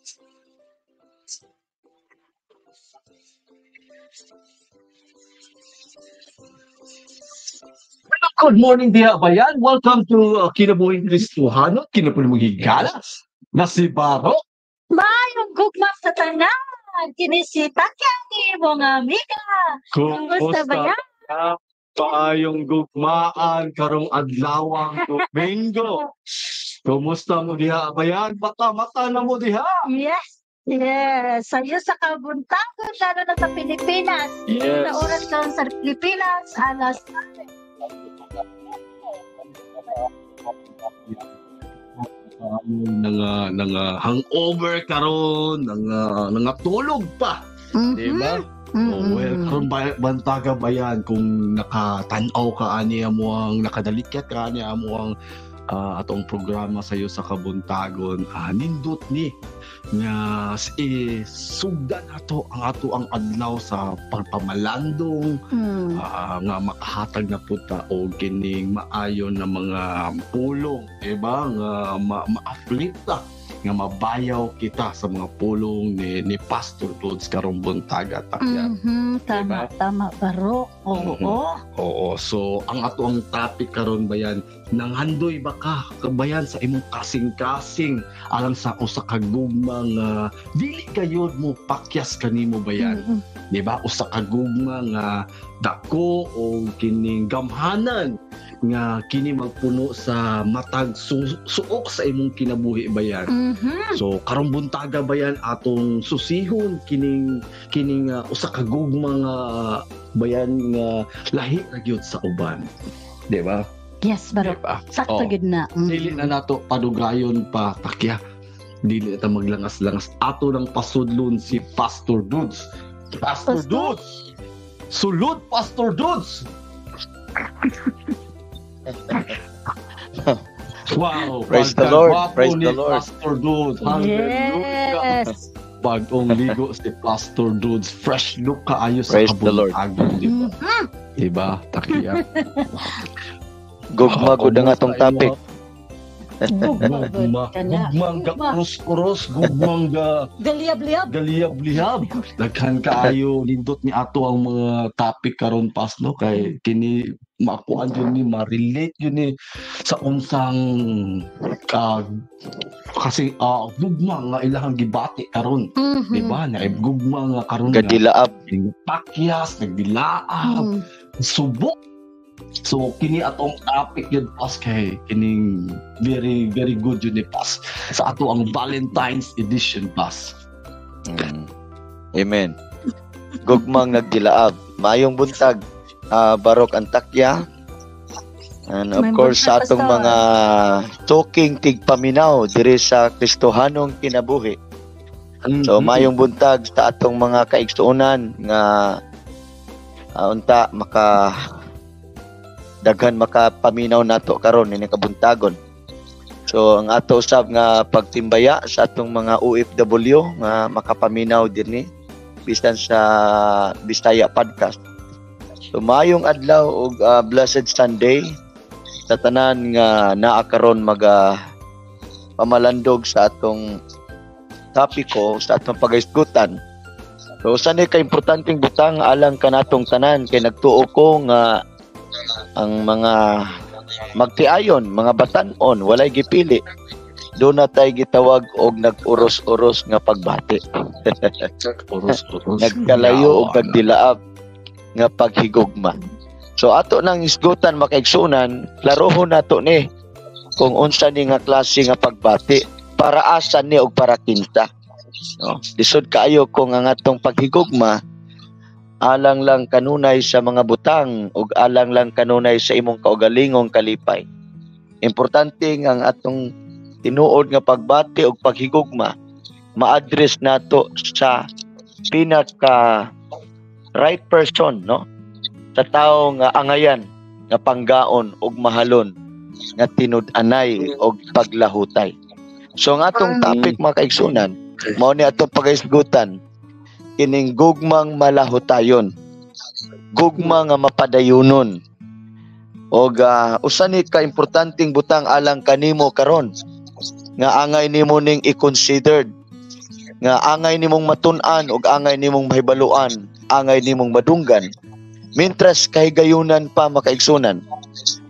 Good morning diha bayan. Welcome to Kinabuhing Kristohano, kinabuhing mong higala na si Baro. Maayong gugma sa tanan. Kini si Takya, imong amiga. Kumusta ba yan? Maayong gugmaan karong adlawang Domingo. Kumusta mo diha bayan? Mata-mata na mo diha. Yes. Yes. Sayo sa kabuntagon, lalo na sa Pilipinas. Yes. Sa oras lang sa Pilipinas, alas Nang hangover karon, nang tulog pa. Diba? Oh, well, karon bantaga bayan kung nakatan-aw ka ani mo ang nakadalikyat ka ani amo ang atong programa sayo sa kabuntagon, nindot ni nga sugdan ato ang ato ang adlaw sa pagpamalandong, nga makahatag na puta og kining maayo na mga pulong, diba, nga ma-uplift ta, nga mabayaw kita sa mga pulong ni Pastor Dudes karong buntaga takya. Tama, Diba? Tama, Barok. Oo. Oo, so ang ato ang topic karon bayan, nanghandoy ba ka bayan sa imong kasing-kasing alang sa usa ka gugma nga dili gayud mo pakyas kanimo bayan, diba? Usa ka gugma nga dako o kining gamhanan nga kini magpuno sa matag suok sa imong kinabuhi bayan. So karong buntaga bayan atong susihon kining kining usa ka gugma nga bayan nga lahi ra gyud sa uban. Diba? Yes, Barok. Diba? Sakto Oh. gyud na. Dili na nato padugayon pa takya. Dili na ta maglangas-langas. Ato nang pasudlon si Pastor Dudes. Pastor Pastor? Dudes! Sulod, Pastor Dudes! Wow! Praise the Lord. Pagkagwapo Praise ni the Lord. Pastor Dudes. Hallelujah. Yes. Bagong ligo si Pastor Dudes. Fresh look kaayo sa Praise the Lord. kabuntagon, diba? Diba? Takya. Gugma gud ang atong topic. Gugma. Gugma. Kana. Gugmang ga Gugma. krus-krus, gugmang ga Galiyab-liyab. galiyab-liyab. Daghan kaayo nindot ni ato ang mga topic karon pas no kay kini makuan jud ni ma-relate jud ni sa unsang kasi gugma nga ilahang gibati karon, diba? Na gugma nga karon nga Gadilaab. pakyas, nagdilaab, subok. So kini atong topic yun pas kay kining very very good yun ni pas sa ato ang Valentine's edition pas. Amen. Gugmang nagdilaab. Maayong buntag. Barok Antakya. And of May course sa buntag, atong Pastor. mga talking tigpaminaw diri sa Kristohanong kinabuhi. So maayong buntag sa atong mga kaigsuonan nga unta maka daghan makapaminaw nato karon ini kabuntagon. So ang ato usab nga pagtimbaya sa atong mga OFW nga makapaminaw dinhi bisan sa Bisaya podcast. So maayong adlaw ug blessed Sunday sa tanan nga naa karon maga pamalandog sa atong topiko sa atong pagaisgutan. So usa ni ka importanteng butang alang kanatong tanan kay nagtuo ko nga ang mga magtiayon, mga batan-on, walay gipili. Doon na tayo gitawag og nag-uros-uros nga pagbati. Uros-uros. Nagkalayo og nagdilaab nga paghigugma. So ato nang isgutan makaigsunan, klarohon nato ni kung unsa ni nga klase nga pagbati, para asa ni og para kinsa. No? Lisod kaayo kung ang atong paghigugma alang lang kanunay sa mga butang ug alang lang kanunay sa imong kaugalingong kalipay. Importante nga ang atong tinuod nga pagbati ug paghigugma ma-address nato sa pinaka right person, no? Sa tawo nga angayan nga panggaon ug mahalon nga tinud-anay og paglahutay. So ang atong topic mga kaigsunan, mao ni atong pagaisgutan kining gugmang malahutayon, gugma nga mapadayunon. Og usa ni ka importanteng butang alang kanimo karon nga angay nimo ning i-considered Nga angay nimong matun-an ug angay nimong mahibaluan, angay nimong madunggan. Mintras kahigayunan pa, makaigsunan,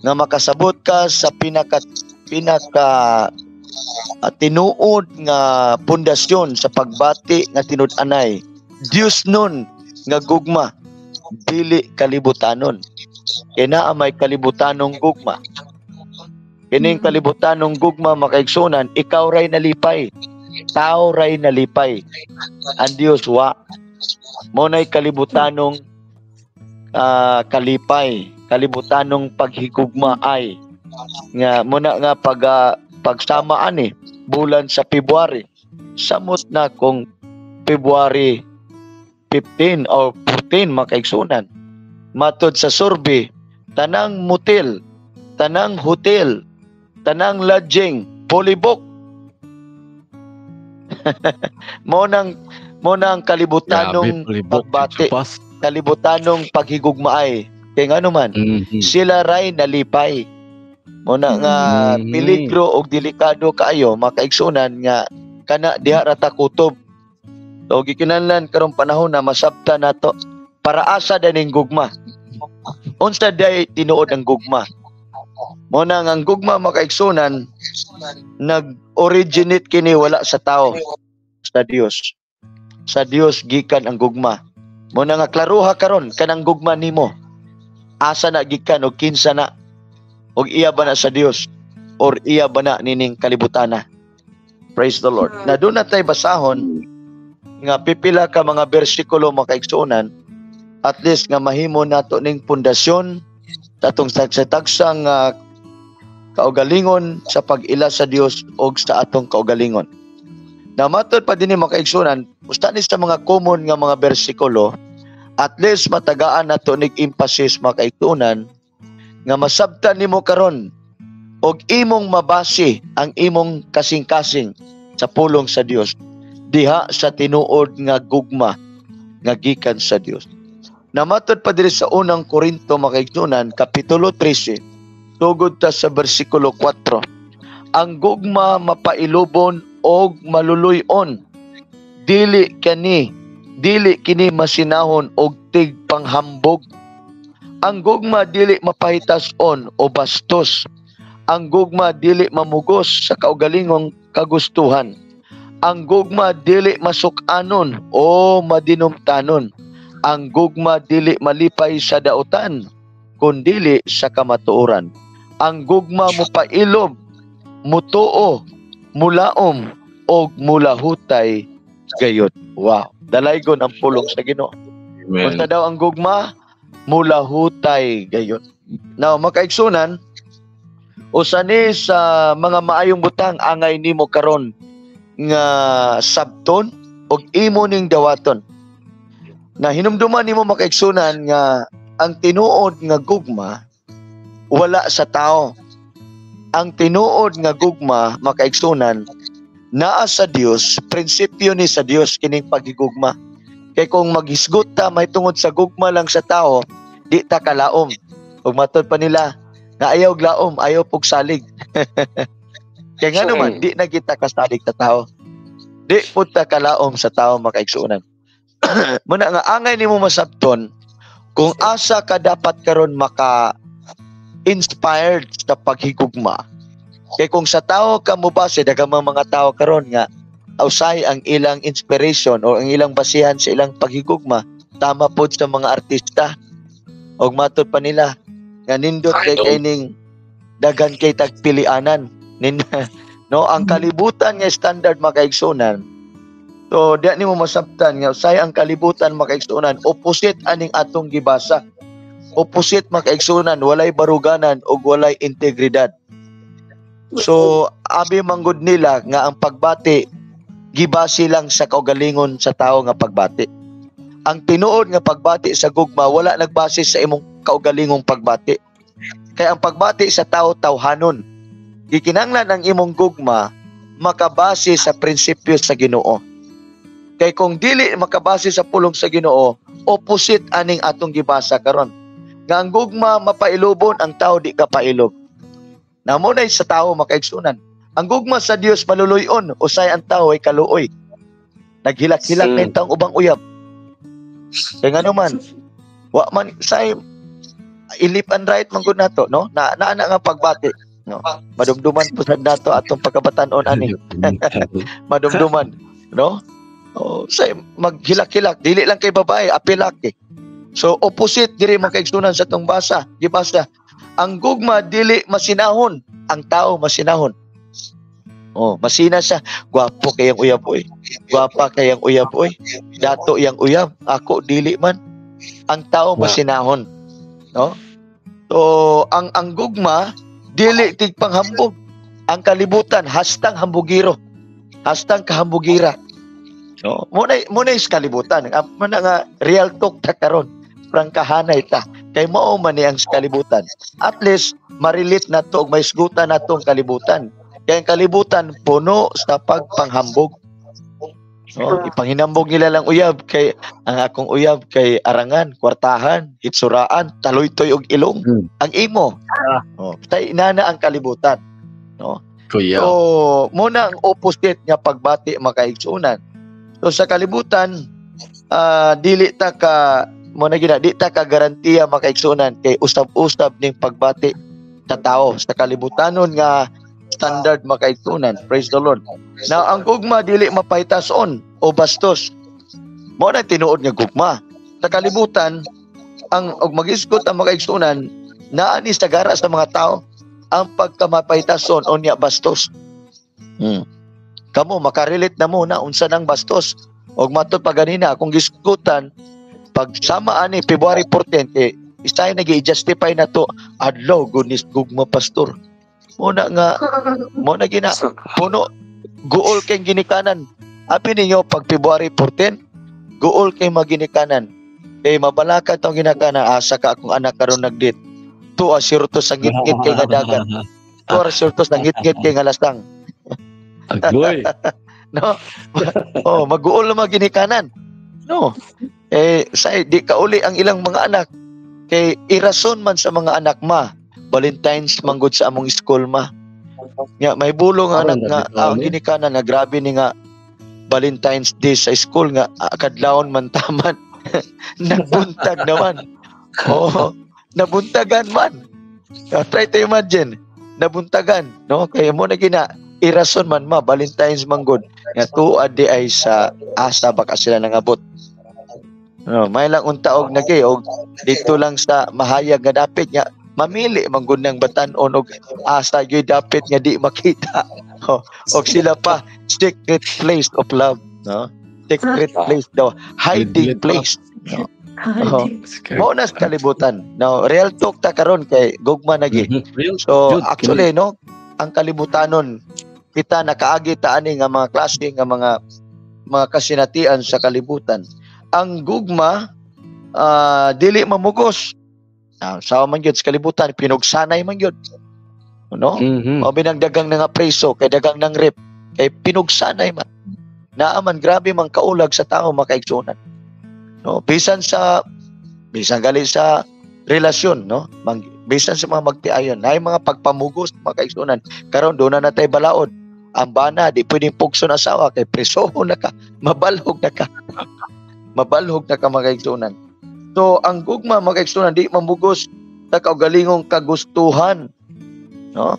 nga makasabot ka sa pinaka pinaka tinuod nga pundasyon sa pagbati nga tinud-anay Dios nun nga gugma, dili kalibutanon. Kay naa may kalibutanong gugma. Kining kalibutanong gugma, makaigsunan, ikaw ray nalipay, tao ray nalipay, ang Dios wa. Mo nay kalibutanong kalipay, kalibutanong paghigugma ay nga muna nga pag pagsama ani bulan sa February, samot na kung February 15 or 14, makaigsunan. Matod sa survey, tanang motel, tanang hotel, tanang lodging fully booked. Mo nang kalibutanong Grabe, palibok, pagbati, pas. Kalibutanong paghigugmaay kay ngano man sila ray nalipay. Mo na nga peligro og delikado kaayo, makaigsunan, nga kana diha ra ta kutob. So gikinahanglan karong panahon na masabta nato para asa daning gugma, unsa day tinuod ang gugma. Mo na nga ang gugma, makaigsunan, nag-originate kini wala sa tao, sa Dios. Sa Dios gikan ang gugma. Mo na nga klaruha karon kanang gugma nimo, asa na gikan og kinsa na, og iya ba na sa Dios or iya ba na nining kalibutana? Praise the Lord. Na doon na tay basahon nga pipila ka mga bersikulo, makaigsuonan, at least nga mahimo nato ning pundasyon sa atong tagsa-tagsang kaugalingon sa pag-ila sa Dios og sa atong kaugalingon. Na matod pa dinhi, makaigsunan, usa ni sa mga common nga mga bersikulo, at least matagaan nato nig emphasis, makaigsunan, nga masabtan nimo karon og imong mabase ang imong kasing-kasing sa pulong sa Dios diha sa tinuod nga gugma nga gikan sa Dios. Namatod pa diri sa Unang Korinto, makaigsunan, kapitulo 13, tugod ta sa bersikulo 4. Ang gugma mapailubon og maluluy-on. Dili kini masinahon og tigpanghambog. Ang gugma dili mapahitas-on o bastos. Ang gugma dili mamugos sa kaugalingong kagustuhan. Ang gugma dili masuk-anon o madinumtanon. Ang gugma dili malipay sa dautan, kundili sa kamatuoran. Ang gugma mupailob, mutuo, mulaom, og mulahutay gayud. Wow. Dalaygon ang pulong sa Ginoo. Amen. Unsa daw ang gugma? Mulahutay gayud. Now, makaigsunan, usa ni sa mga maayong butang angay nimo karon nga sabton og imo ning dawaton. Na hinumduman nimo, makaigsunan, nga ang tinuod nga gugma wala sa tao. Ang tinuod nga gugma, makaigsunan, naa sa Dios, prinsipyo ni sa Dios kining paghigugma. Kay kung maghisgot ta may tungod sa gugma lang sa tao, di ta kalaom. Ug matod pa nila nga ayaw glaom, ayaw pug salig. Kay nga naman, di na kita kasalig sa tao. Di pud ta kalaom sa tao, makaigsuonan. Muna nga angay nimo masabton kung asa ka dapat karon maka inspired sa paghigugma. Kay kung sa tao ka mo base, daghang mga tao karon nga usay ang ilang inspiration o ang ilang basihan sa ilang paghigugma tama pod sa mga artista. Og matod pa nila nga nindot kay Idol. Kay daghan kay tagpilianan nin, no? Ang kalibutan nga standard, makaigsunan. So diya nimo masabtan nga usay ang kalibutan, makaigsunan, opposite aning atong gibasa. Opposite, makaigsunan, walay baruganan ug walay integridad. So abi manggod nila nga ang pagbati gibase lang sa kaugalingon sa tao nga pagbati. Ang tinuod nga pagbati sa gugma wala nagbase sa imong kaugalingong pagbati. Kay ang pagbati sa tao, tawhanon. Gikinahanglan ang imong gugma makabase sa prinsipyo sa Ginoo. Kay kung dili makabase sa pulong sa Ginoo, opposite aning atong gibasa karon. Nga ang gugma mapailubon, ang tao di ka pailob. Namunay sa tao, makaigsunan. Ang gugma sa Dios maluluyon, usay ang tao ay kaluoy. Naghilak-hilak na yung taong ubang uyab. Kaya nga naman, wa man say ilip and right man gud nato, no? Na na nga pagbati, no? Madumduman po sad nato atong pagkabatan-on ani. Madumduman, no? Oh, say maghilak-hilak, dili lang kay babae, apilak eh. So opposite diri mga kaigsunan sa tong basa, gibasa. Ang gugma dili masinahon, ang tao masinahon. Oh, masina siya. Gwapo kayang uyab oy. Gwapa kayang uyab oy. Dato yang uyab, ako dili man. Ang tao masinahon, no? So ang gugma dili tigpanghambog. Ang kalibutan hastang hambugiro. Hastang kahambugira. No, mo na is kalibutan. Mo na nga real talk ta karon. Prangkahanay ta. Kay mao man ni ang kalibutan. At least ma-relate na to og maisgutan na ang kalibutan. Kay ang kalibutan puno sa pagpanghambog. No, ipanghinambog nila lang uyab kay ang akong uyab kay arangan, kwartahan, hitsuraan, taloy-toy og ilong. Ang imo. Oh, tay inana ang kalibutan. No? Kuya. So, muna ang opposite nga pagbati, makaigsunan. So sa kalibutan, dili ta ka mo na gina, di ta ka garantiya, makaigsunan, kay usab-usab ning pagbati sa tao sa kalibutanon nga standard, makaigsunan. Praise the Lord. Now, ang gugma dili mapahitason o bastos. Mo na tinuod nga gugma. Sa kalibutan, ang og magisgot ang makaigsunan, naa ni sagara sa mga tao ang pagkamapahitason o niya bastos. Kamo makarelate na mo na unsa nang bastos. Og matod pa ganina akong gisgutan pag sama ani February 14 kay isay nagi justify na to adlaw gunis gugma, pastor. Mo na nga mo na gina puno guol kay ginikanan. Abi ninyo pag February 14 guol kay maginikanan. Kay mabalaka tong ginikanan, asa ka akong anak karon nagdit. Tuwa sirto sa ngitngit kay nga dagat. Tuwa sirto sa ngitngit kay nga lasang. Agoy. No? Oh, maguol na maginikanan. No. Eh say di kauli ang ilang mga anak kay irason man sa mga anak, ma. Valentine's manggod sa among school, ma. Nga may bulong ang anak nga ang ginikanan nga grabe ni nga Valentine's Day sa school nga kadlawon man taman. Nagbuntag naman. Oh, nabuntagan man. Try to imagine, nabuntagan, no? Kaya mo na gina irason man, ma, Valentine's manggod nga tuad di ay sa asa baka sila nangabot. No, may lang unta og nagi og dito lang sa mahayag nga dapit nga mamili manggod ng batan-on og asa gyud dapit nga di makita. Oh, og sila pa secret place of love, no? Secret place daw, hiding place. No? Oh. Mao na sa kalibutan. Now, real talk ta karon kay gugma nagi. So actually, no, ang kalibutanon kita nakaagi ta ani nga mga klase nga mga kasinatian sa kalibutan. Ang gugma dili mamugos. Sawa man gyud sa kalibutan, pinugsanay man gyud. No? O binang dagang nga preso kay dagang nang rip kay pinugsanay man. Naa man grabe man kaulag sa tao, makaigsunan. No, bisan gali sa relasyon, no? Mang, bisan sa mga magtiayon, naay mga pagpamugos, makaigsunan. Karon doon na natay balaod. Ang bana di pwedeng pugson asawa kay presoho na ka, mabalhog na ka. Mabalhog na ka, makaigsunan. So ang gugma, makaigsunan, di mamugos sa kaugalingong kagustuhan. No?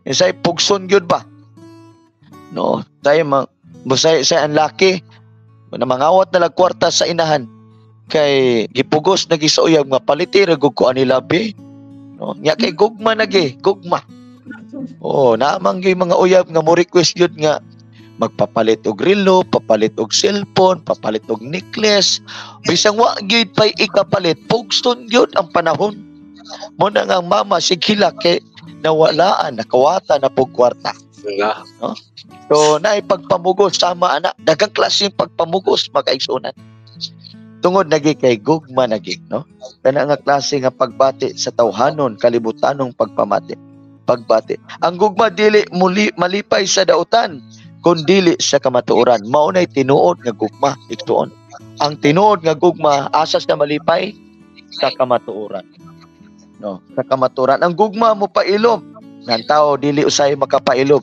Isay pugson gyud ba? No, tayo ma busay say ang laki na mangawat na lang kwarta sa inahan kay gipugos na sa uyab nga paliti ra gud ko ani labi. No, nya kay gugma nagi, gugma. Oh, naamang gyud mga uyab nga mo request gyud nga magpapalit og relo, papalit og cellphone, papalit og necklace. Bisang wa gyud pay ikapalit, pugson gyud ang panahon. Mo na nga ang mama sige kay nawalaan, nakawata na pug kwarta. No? So, naay pagpamugos sama ana, daghang klaseng pagpamugos, makaigsunan. Tungod nagi kay gugma nagi, no? Kana nga klase nga pagbati sa tawhanon, kalibutanong pagpamati. Pagbati. Ang gugma dili muli malipay sa dautan, kun dili sa kamatuoran. Mao nay tinuod nga gugma, igtuon. Ang tinuod nga gugma asas na malipay sa kamatuoran. No, sa kamatuoran. Ang gugma mo pailom. Nang tao dili usay makapailom.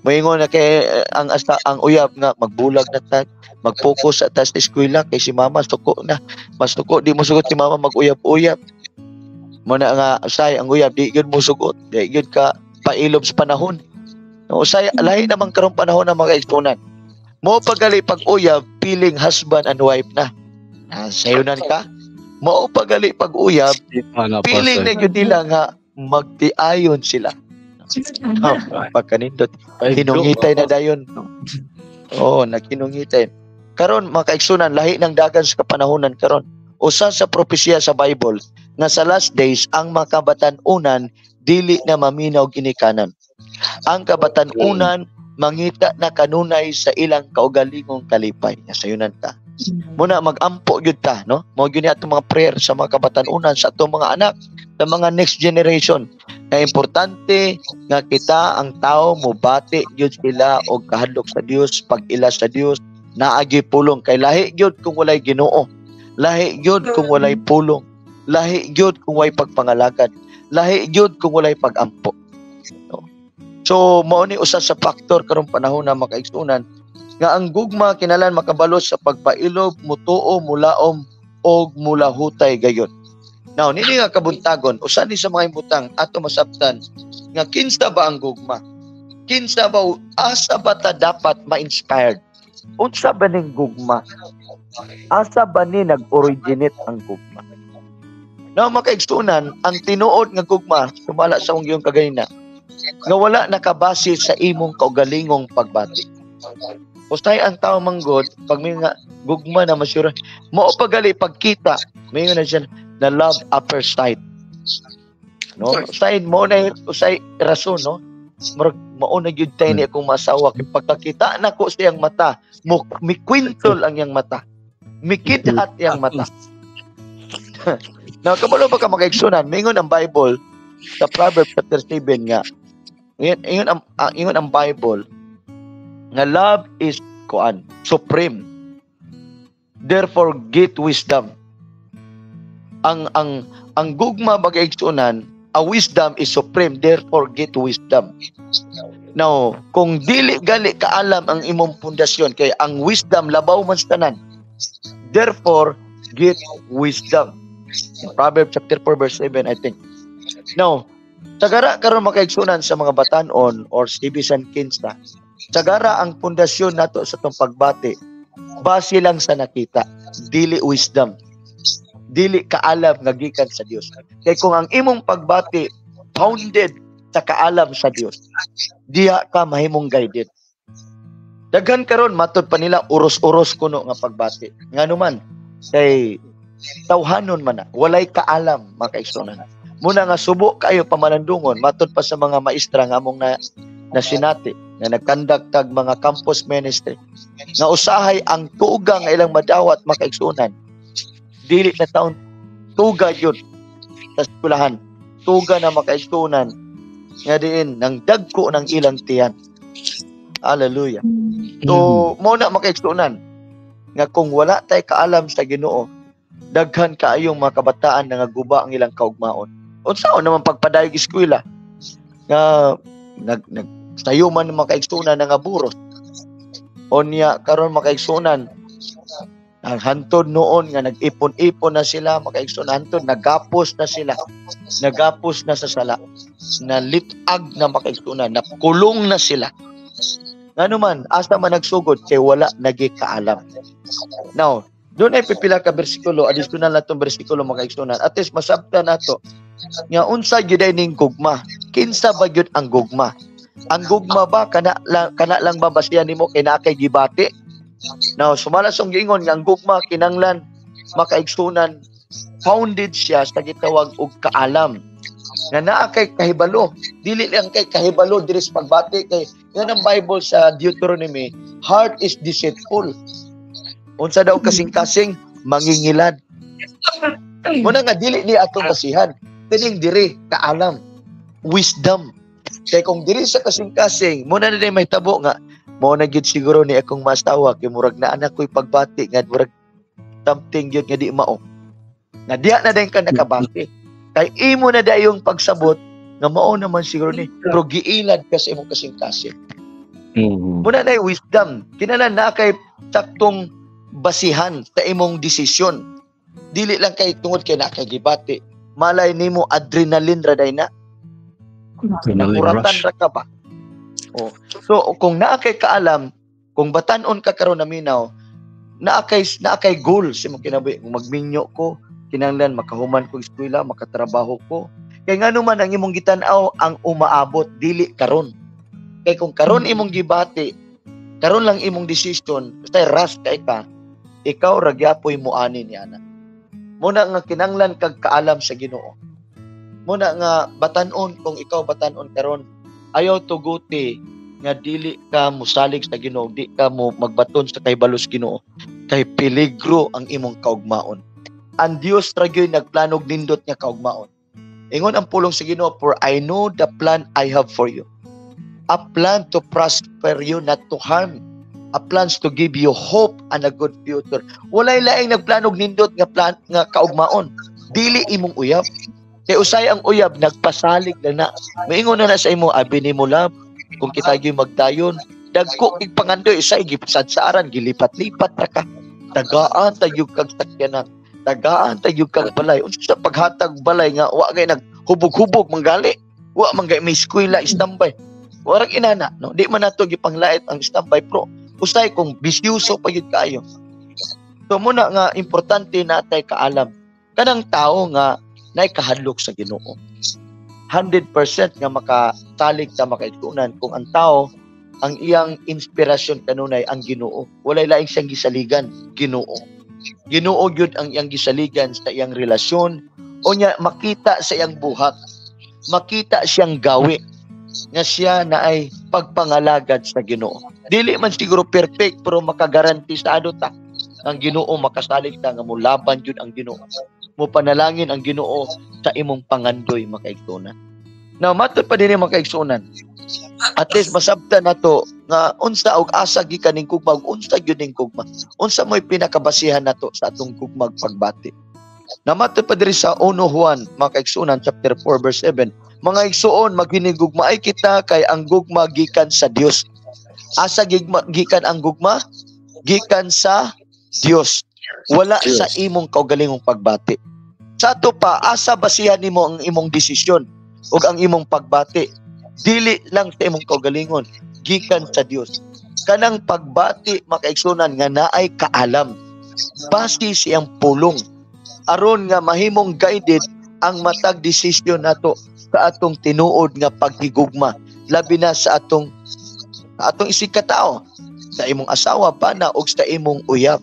Moingon na kay ang asta ang uyab nga magbulag na ta. Mag-focus sa ta sa eskwela kay si mama suko na. Mas suko di mo sugot si mama mag-uyab-uyab. Mo na nga usay ang uyab di gyud mo sugot. Di gyud ka pailob sa panahon. No, usay lahi naman karong panahon ang mga igsuonan. Mo pagali pag-uyab feeling husband and wife na. Ah, sayunan ka. Mao pagali pag-uyab feeling na gyud nila nga magtiayon sila. Oh, pagkanindot. Hinungitay na dayon. Oo, naghinungitay. Karon mga kaigsunan, lahi ng dagan sa kapanahonan karon. Usa sa propesya sa Bible nga sa last days ang mga kabatan-unan dili na maminaw ginikanan. Ang kabatan-unan mangita na kanunay sa ilang kaugalingong kalipay. Nga sayunan ka. Muna magampo gyud ta, no? Mao gyud ni atong mga prayer sa mga kabatan-unan, sa atong mga anak, sa mga next generation. Na importante nga kita ang tao mobati gyud sila og kahadlok sa Dios, pag-ila sa Dios, naagi pulong kay lahi gyud kung walay Ginoo. Lahi gyud kung walay pulong. Lahi gyud kung walay pagpangalagad. Lahi gyud kung walay pagampo. No? So mao ni usa sa factor karong panahon na makaigsunan nga ang gugma kinalan makabalos sa pagpailob, mutuo, mulaom og mulahutay gayon. Now, nini nga kabuntagon, usa ni sa mga imbutang ato masabtan nga kinsa ba ang gugma? Kinsa ba, asa ba ta dapat ma-inspired? Unsa ba ning gugma? Asa ba ni nag-originate ang gugma? Now, makaigsunan, ang tinuod nga gugma, sumala sa akong giyong kaganina, nga wala nakabase sa imong kaugalingong pagbati. Usay ang tao manggod, pag may nga gugma na masyura, mao pagali pagkita, may na siya na love at first sight. No? Usay mo na usay rason, no? Murag mao na gyud tay ni akong masawa kay pagkakita nako siyang mata, mo mikwintol ang iyang mata. Mikidhat iyang mata. Now, kabalo ba ka makaigsunan? Mingon ang Bible sa Proverbs chapter 7 nga. Ingon ang Bible nga love is kuan supreme. Therefore get wisdom. Ang gugma bagay igsunan, a wisdom is supreme, therefore get wisdom. Now, kung dili gali kaalam ang imong pundasyon kay ang wisdom labaw man sa tanan. Therefore get wisdom. Proverbs chapter 4 verse 7, I think. Now, sagara karon makaigsunan sa mga batanon or sibisan kinsa. Sagara ang pundasyon nato sa tong pagbati base lang sa nakita, dili wisdom. Dili kaalam nga gikan sa Dios. Kay kung ang imong pagbati founded sa kaalam sa Dios, diha ka mahimong guided. Daghan karon matud pa nila uros-uros kuno nga pagbati. Ngano man kay tawhanon man na, walay kaalam makaigsunan. Muna nga subo kayo pamalandungon matud pa sa mga maestra nga among na nasinati nga nagkandak tag mga campus ministry nga usahay ang tuga nga ilang madawat makaigsunan dili na taon tuga yun sa eskwelahan, tuga na makaigsunan nga diin nang dagko ng ilang tiyan. Hallelujah. So mo na makaigsunan nga kung wala tay kaalam sa Ginoo, daghan kaayong mga kabataan nga guba ang ilang kaugmaon. Unsaon naman pagpadayog eskwela nga nag nag sayo man makaigsunan nga buros. Onya karon makaigsunan ang hantod noon nga nag-ipon-ipon na sila makaigsunan, hantod nagapos na sila, nagapos na sa sala, nalitag na makaigsunan, nakulong na sila. Ngano man asa man nagsugod kay wala nagikaalam. Now, doon ay pipila ka bersikulo, additional na tong bersikulo makaigsunan. At least masabtan nato nga unsa gyud ay ning gugma. Kinsa ba gyud ang gugma? Ang gugma ba kana lang ba basihan nimo kay naa kay gibati? Now, sumala sa giingon nga ang gugma kinanglan makaigsunan founded siya sa gitawag og kaalam. Nga naa kay kahibalo, dili lang kay kahibalo diri sa pagbati kay yan ang Bible sa Deuteronomy, heart is deceitful. Unsa daw kasing-kasing mangingilad. Muna nga dili ni atong basihan, kining diri kaalam, wisdom. Kay kung diri sa kasing-kasing, muna na may tabo nga mao na gyud siguro ni akong masawa kay murag naa na ko'y pagbati nga murag something gyud nga di mao. Nga diha na din ka nakabati. Kay imo na dayong pagsabot nga mao naman siguro ni pero giilad ka sa imong kasing-kasing. Muna na wisdom. Kinahanglan na kay saktong basihan sa imong desisyon. Dili lang kay tungod kay na kay gibati. Malay nimo adrenaline ra day na. Adrenaline Nakuratan rush. Ra ka ba? Oh. So kung naa kay kaalam, kung batan-on ka karon na minaw, naa kay goal sa imong kinabuhi. Kung magminyo ko, kinahanglan makahuman ko eskwela, makatrabaho ko. Kay ngano man ang imong gitan-aw ang umaabot, dili karon. Kay kung karon imong gibati, karon lang imong decision, basta rush kay ka, ikaw ra gyapoy moani ni ana. Muna nga kinahanglan kag kaalam sa Ginoo. Muna nga batan-on, kung ikaw batan-on karon, ayaw tuguti nga dili ka mosalig sa Ginoo, di ka mo magbaton sa kahibalo sa Ginoo, kay peligro ang imong kaugmaon. Ang Dios ra gyud nagplanog nindot nga kaugmaon. Ingon ang pulong sa Ginoo, "For I know the plan I have for you. A plan to prosper you, not to harm. A plans to give you hope and a good future." Walay laing nagplanog nindot nga plan nga kaugmaon. Dili imong uyab. Kay usay ang uyab nagpasalig na na. Maingon na na sa imo, "Abi nimo, love, kung kita gyud magdayon, dagko kig pangandoy," usay gipasadsaaran, gilipat-lipat ra ka. Tagaan tagyog kag sakyanan. Tagaan tagyog kag balay. Unsa sa paghatag balay nga wa kay naghubog-hubog manggali? Wa man gay may eskwela standby. Warag inana, no? Di man nato gipanglait ang standby, pro usay kung bisyuso pa gyud kaayo. So muna nga importante natay kaalam. Kanang tao nga nay kahadlok sa Ginoo. 100% nga makasalig sa makaigsuonan kung ang tao ang iyang inspirasyon kanunay ang Ginoo. Walay laing siyang gisaligan, Ginoo. Ginoo gyud ang iyang gisaligan sa iyang relasyon o niya makita sa iyang buhat. Makita siyang gawi nga siya na ay pagpangalagad sa Ginoo. Dili man siguro perfect, pero makagarantisado ta ang Ginoo, makasalig ta nga molaban gyud ang Ginoo. Mopanalangin ang Ginoo sa imong pangandoy, makaigsuonan. Now, matod pa dinhi, makaigsuonan. At least masabtan nato nga unsa og asa gikan ning gugma ug unsa gyud ning gugma. Unsa mo'y pinakabasihan nato sa atong gugmag pagbati. Namatod pa diri sa 1 Juan, mga kaigsuonan, chapter 4 verse 7. "Mga igsuon, maghinigugmaay kita kay ang gugma gikan sa Dios." Asa gikan ang gugma? Gikan sa Dios. Wala Dios. Sa imong kaugalingong pagbati. Sa ato pa, asa basihan nimo ang imong desisyon ug ang imong pagbati? Dili lang sa imong kaugalingon, gikan sa Dios. Kanang pagbati, makaigsunan, nga naay kaalam. Base siyang pulong aron nga mahimong guided ang matag desisyon nato sa atong tinuod nga paghigugma, labi na sa atong isig katao, sa imong asawa, bana og sa imong uyab.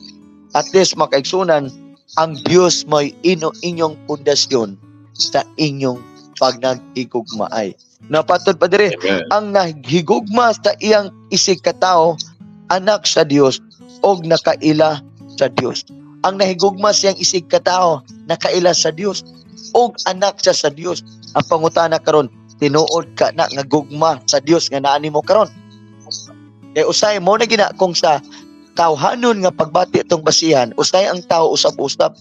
At least, makaigsunan, ang Dios mo'y inyong pundasyon sa inyong pagnaghigugmaay. Napatod pa dire, Amen. "Ang naghigugma sa iyang isig katao, anak sa Dios og nakaila sa Dios." Ang nahigugma siyang isig katao, nakaila sa Dios og anak siya sa Dios. Ang pangutana karon, tinuod ka na nga gugma sa Dios nga naa nimo karon? Kay usay mo na gina kung sa tawhanon nga pagbati itong basihan, usay ang tao usab-usab.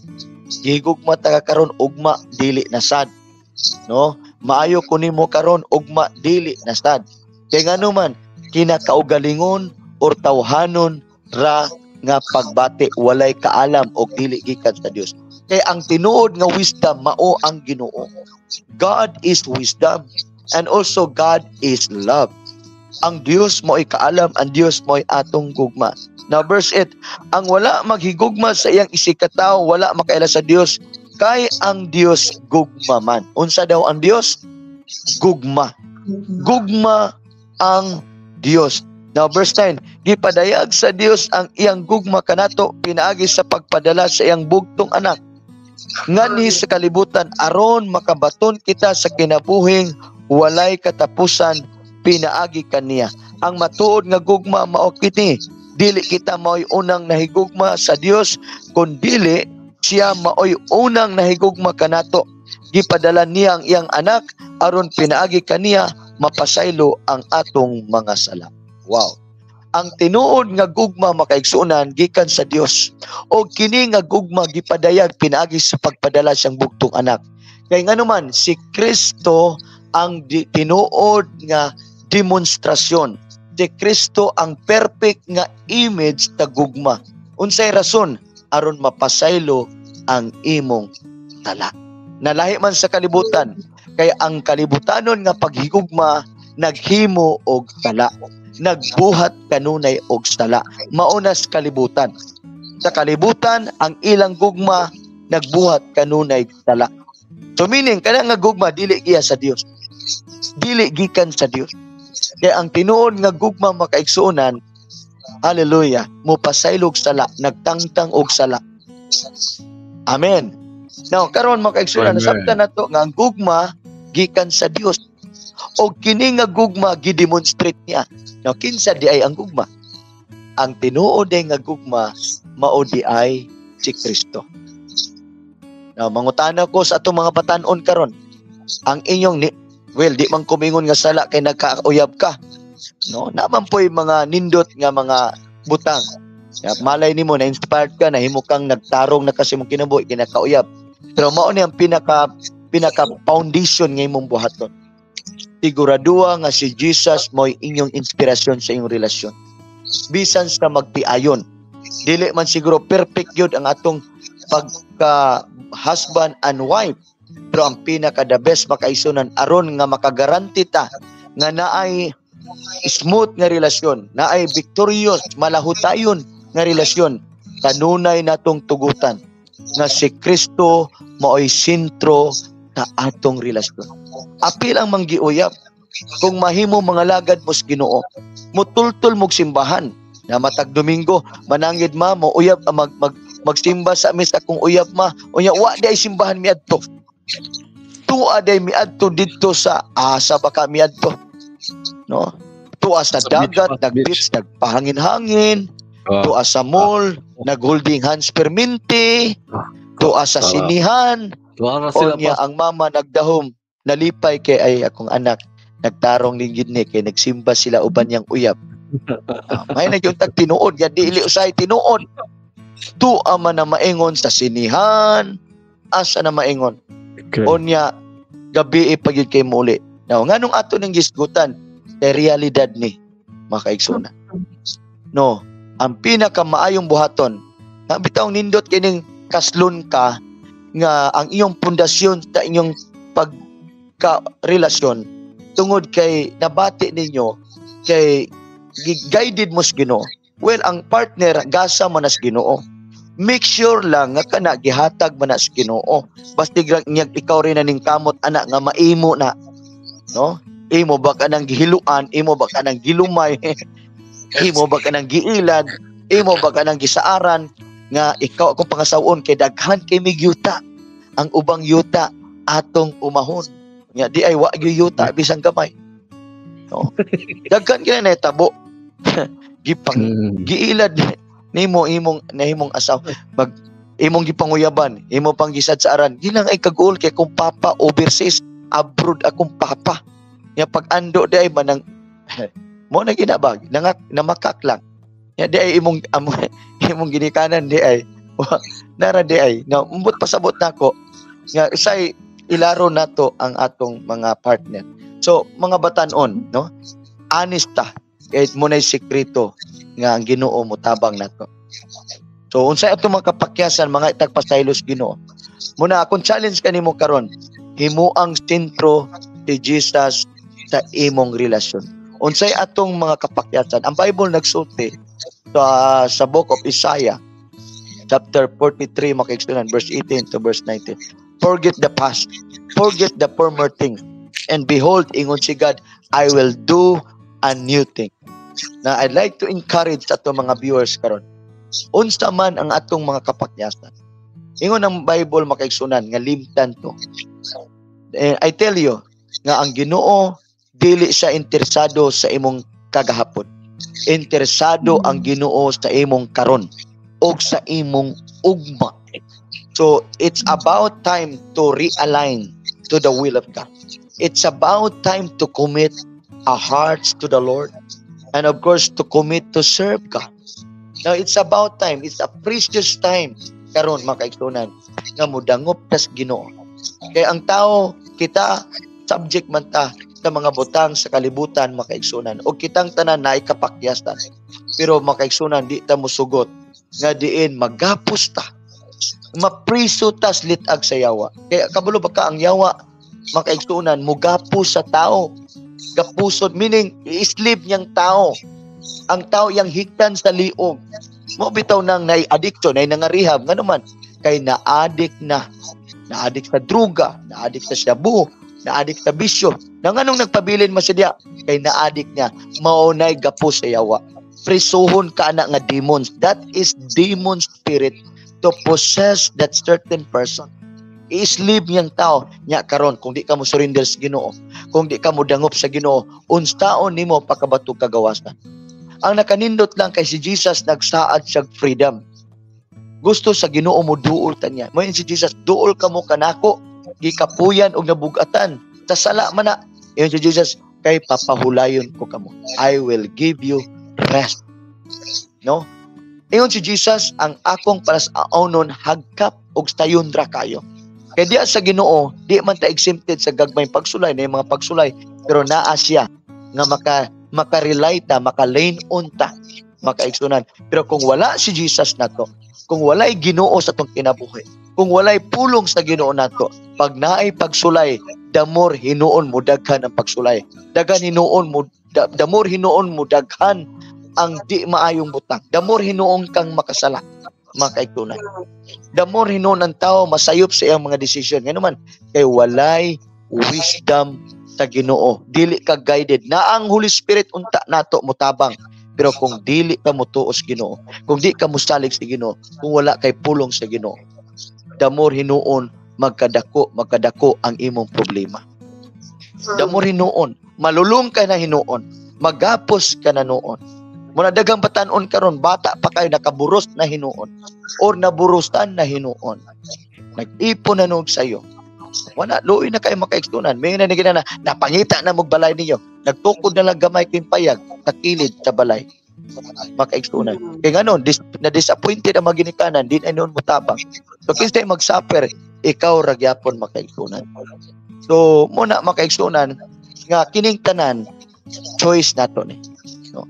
Gihigugma ta ka karon, ugma dili na sad. No? Maayo ko nimo karon, ugma dili na sad. Kay ngano man kinakaugalingon or tawhanon ra nga pagbati, walay kaalam og dili gikan sa Dios. Kay ang tinuod nga wisdom mao ang Ginoo. God is wisdom and also God is love. Ang Dios mo'y kaalam, ang Dios mo'y atong gugma. Now verse 8, "Ang wala maghigugma sa iyang isig katao, wala makaila sa Dios, kay ang Dios gugma man." Unsa daw ang Dios? Gugma. Gugma ang Dios. Now verse 9, "Gipadayag sa Dios ang iyang gugma kanato pinaagi sa pagpadala sa iyang bugtong anak nganhi sa kalibutan aron makabaton kita sa kinabuhing walay katapusan pinaagi kaniya. Ang matuod nga gugma mao kini: dili kita mao'y unang nahigugma sa Dios, kundili siya mao'y unang nahigugma kanato. Gipadala niya ang iyang anak aron pinaagi kaniya mapasaylo ang atong mga sala." Wow. Ang tinuod nga gugma, makaigsuonan, gikan sa Dios. O kini nga gugma gipadayag pinaagi sa pagpadala siyang bugtong anak. Kay nganuman si Kristo ang tinuod nga demonstrasyon Si Kristo ang perfect nga image ta gugma. Unsay rason? Aron mapasaylo ang imong sala. Nalahi man sa kalibutan, kay ang kalibutanon nga paghigugma naghimo og sala, nagbuhat kanunay og sala. Maunas kalibutan. Sa kalibutan, ang ilang gugma nagbuhat kanunay sala. So meaning, kana nga gugma dili giya sa Dios. Dili gikan sa Dios. Kaya ang tinuod nga gugma, makaigsuonan, hallelujah, mopasaylog sala, nagtangtang og sala. Amen. Now, karon, makaigsuonan, nasabtan nato nga ang gugma gikan sa Dios. O kini nga gugma gidemonstrate niya. Now, kinsa di ay ang gugma? Ang tinuod ay nga gugma mao di ay si Kristo. Now, mangutana ko sa atong mga batan-on karon. Ang inyong ni, well, di man kumingon nga sala kay nagkauyab ka. No, naman po'y mga nindot nga mga butang. Ya, malay nimo na inspired ka, nahimo kang nagtarong na kasi mong kinabuhi kinakauyab. Pero mao ni ang pinaka pinaka foundation nga imong buhaton. Siguraduha nga si Jesus mo'y inyong inspirasyon sa inyong relasyon. Bisan sa magtiayon. Dili man siguro perfect yun ang atong pagka husband and wife. Pero ang pinaka the best, makaigsuonan, aron nga makagaranti ta nga naay smooth nga relasyon, naay victorious, malahutayon nga relasyon, kanunay natong tugutan nga si Kristo maoy sentro sa atong relasyon. Apil ang manggiuyab kung mahimo mga lagad mo sa Ginoo, mutultol mog simbahan na matag Domingo, manangid ma mo uyab, ah, mag, mag magsimba sa mis akong uyab ma. Unya wa di ay simbahan miadto, tuwa day miadto didto sa asa baka miadto, no, tuwa sa Sa dagat, beach, nag-beach, nagpahangin-hangin, tuwa sa mall, nag-holding hands perminti, tuwa sa sinihan. Tuwa ra sila Onya pa. Ang mama nagdahom, nalipay kay ay akong anak nagtarong ning gid ni kay nagsimba sila uban niyang uyab. Ah, may na gyud tag tinuod ya, dili usay tinuod. Tuwa man na maingon sa sinihan, asa na maingon. Onya gabi pa gyud kay muli. Now, nganong ato ning gisgutan? Kay realidad ni, makaigsoona. No, ang pinakamaayong buhaton, nga bitaw nindot kining kaslon ka nga ang iyong pundasyon sa inyong pagka relasyon tungod kay nabati ninyo kay guided mo sa Ginoo. Well, ang partner gasa mo na sa Ginoo. Make sure lang nga kana gihatag man na sa Ginoo. Basta nya ikaw rin na ning kamot ana nga maimo na. No? Imo ba ka nang gihiluan, imo ba ka nang gilumay, imo ba ka nang giilad, imo ba ka nang gisaaran nga ikaw akong pangasawon kay daghan kay mig yuta. Ang ubang yuta atong umahon. Nga di ay wa gyud yuta bisan gamay. No? Daghan kay na tabo. Gipang giilad nimo imong nahimong asawa, mag imong gipanguyaban, imo pang gisad sa aran gilang ay kaguol kay kung papa overseas, abroad akong papa nya pag ando di ay manang mo na ginabag nangak namakak lang nya di ay imong amo, imong ginikanan di ay nara di ay na umbot pasabot nako nga usay ilaro nato ang atong mga partner. So mga batan-on, no, honest ta kahit mo na'y sekreto nga ang Ginoo motabang nato. So unsay atong mga kapakyasan, mga itagpasaylos Ginoo. Muna akong challenge kanimo karon, himuang sentro si Jesus sa imong relasyon. Unsay atong mga kapakyasan? Ang Bible nagsulti sa Book of Isaiah chapter 43, makaigsuonan, verse 18 to verse 19. "Forget the past, forget the former things, and behold," ingon si God, "I will do a new thing." Na I'd like to encourage ato mga viewers karon. Unsa man ang atong mga kapakyasan. Ingon ang Bible, makaigsuonan, nga limtan to. Eh, I tell you nga ang Ginoo dili siya interesado sa imong kagahapon. Interesado ang Ginoo sa imong karon og sa imong ugma. So it's about time to realign to the will of God. It's about time to commit our hearts to the Lord and of course to commit to serve God. Now it's about time. It's a precious time karon, mga kaigsuonan, nga mudangop tas Ginoo. Kay ang tao kita subject man ta sa mga butang sa kalibutan, makaigsunan. O kitang tanan na ikapakyasan. Pero makaigsunan, di ta musugot nga diin magapos ta. Mapriso tas litag sa yawa. Kaya kabalo ba ka ang yawa, makaigsunan, mugapos sa tao. Gapusod, meaning i-sleep niyang tao. Ang tao yang hiktan sa liog. Mo bitaw nang nay addiction, nay nga-rehab, nga naman kay na-addict na. Na-addict sa druga, na-addict sa shabu, na-addict sa bisyo. Na nganong nagpabilin man siya diya? Kay na-addict niya. Mao nay gapos sa yawa. Prisuhon ka na nga demons. That is demon spirit to possess that certain person. I-sleep niyang tao nya karon kung di ka mo surrender sa Ginoo, kung di ka mo dangop sa Ginoo, unsaon nimo pakabatog kagawasan? Ang nakanindot lang kay si Jesus nagsaad siya freedom. Gusto sa Ginoo mo duol ta niya. Mo si Jesus, "Duol kamo kanako, gikapuyan og nabugatan. Sa sala man na." Ingon si Jesus, "Kay papahulayon ko kamo. I will give you rest." No? Ingon si Jesus, "Ang akong palas-aonon hagkap og sayon ra kayo." Kay diya sa Ginoo, di man ta exempted sa gagmay pagsulay na mga pagsulay, pero naa siya nga maka-rely ta, maka-lean on ta, makaigsunan. Pero kung wala si Jesus nato, kung walay Ginoo sa atong kinabuhi, kung walay pulong sa Ginoo nato, pag naay pagsulay, the more hinuon mo daghan ang pagsulay. Daghan hinuon mo the more hinuon mo daghan ang di maayong butang. The more hinuon kang makasala, makaigsunan. The more hinuon ang tao masayop sa iyang mga desisyon. Ngano man kay walay wisdom sa Ginoo. Dili ka guided. Na ang Holy Spirit unta nato mutabang. Pero kung dili ka motuo sa Ginoo, kung di ka mosalig sa Ginoo, kung wala kay pulong sa Ginoo, the more hinuon magkadako, magkadako ang imong problema. The more hinuon, malulong ka na hinuon, magapos ka na noon. Muna daghang batanon karon, bata pa kayo nakaburos na hinuon or naburusan na hinuon. Nag-ipon na noog sayo. Wala, luoy na kayo makaigsunan. May na na napangita na mo balay ninyo. Nagtukod na lang gamay king payag sa kilid sa balay. Makaigsunan. Kaya nga nun, na-disappointed ang mga ginikanan, di na noon mo tabang. So, kinsay mag-suffer, ikaw ragyapon, makaigsunan. So, muna makaigsunan, nga kining tanan, choice nato ni. No?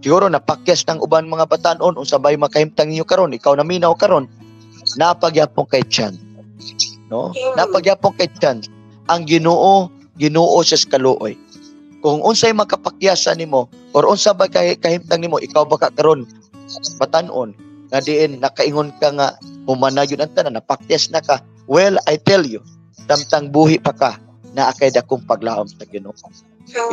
Siguro napakyas ng uban mga batanon unsa bay makahimtang ninyo karon, ikaw naminaw karon, napagyapon kay chance. No? Napagyapon kay chance. Ang Ginoo, Ginoo sa kaluoy. Kung unsay makapakyasan nimo or unsa ba kay kahimtang nimo, ikaw ba ka karon batanon nga diin nakaingon ka nga humana gyud ang tanan, napakyas na ka. Well, I tell you, samtang buhi pa ka, naa kay dakong paglaom sa Ginoo.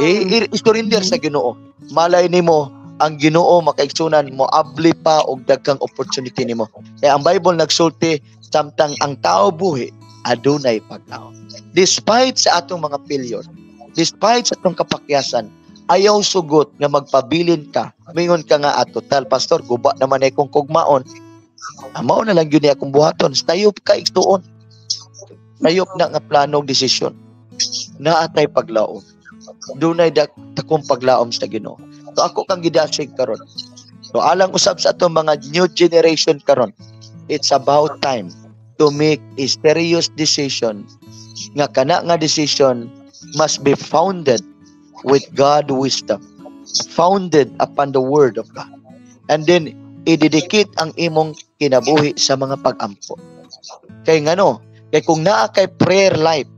I-surrender sa Ginoo. Malay nimo ang Ginoo, makaigsunan, mo abli pa og daghang opportunity nimo. Kaya ang Bible nagsulti, samtang ang tao buhi, adunay paglaom. Despite sa atong mga failure, despite sa atong kapakyasan, ayaw sugot nga magpabilin ka. Mingon ka nga, "Ah, total, pastor, guba naman ay kong kugmaon. Mao na lang yun niya akong buhaton." Sayop ka, igsuon. Sayop na nga plano og desisyon. Naatay paglaom. Dunay dakong paglaom sa Ginoo. So ako kang gidasig karon. So alang usab sa atong mga new generation karon, it's about time to make a serious decision nga kana nga decision must be founded with God wisdom, founded upon the word of God. And then i-dedicate ang imong kinabuhi sa mga pag-ampo. Kay ngano? Kay kung naa kay prayer life,